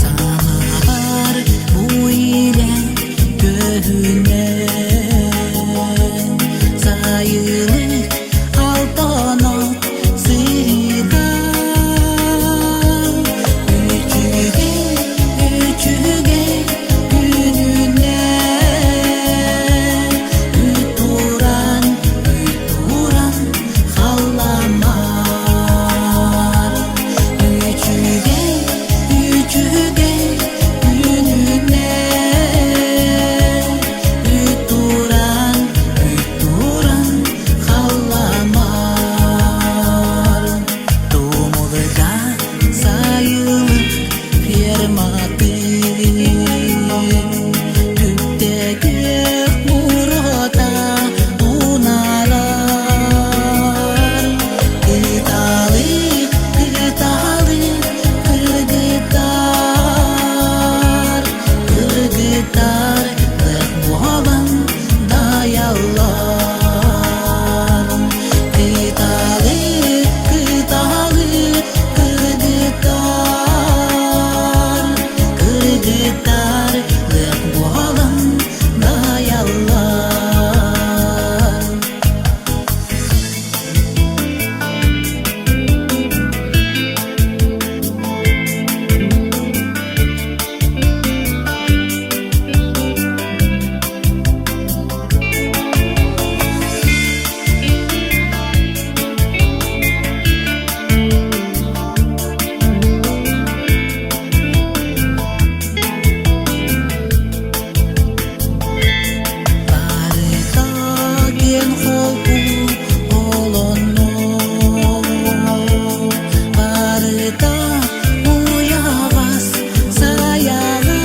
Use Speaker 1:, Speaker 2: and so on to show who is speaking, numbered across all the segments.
Speaker 1: Санаабар бу илэ көһүнэ Сайылык алтанат сыһыта Үчүгэй, үчүгэй күнүнэн Үт туран, үт туран халламар Үчүгэй, үчүгэй күнүнэн Үт туран, үт туран халламар Тумулга сайылык ферматын Түптэгэх мурота унаарар Кыталык, кыталык кыргыттар, кыргыттар лык буолан дайаллар. Кыталык, кыталык кыргыттар, кыргыттар лык буолан дайаллар. Барыта киэн холку олонно, барыта уйаҕас сайаҕас,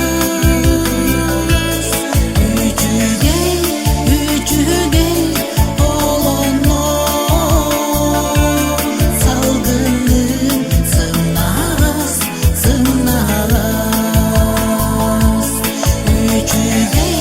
Speaker 1: үчүгэй, үчүгэй олонно, салгынын сымнаҕас, сымнаҕас, үчүгэй.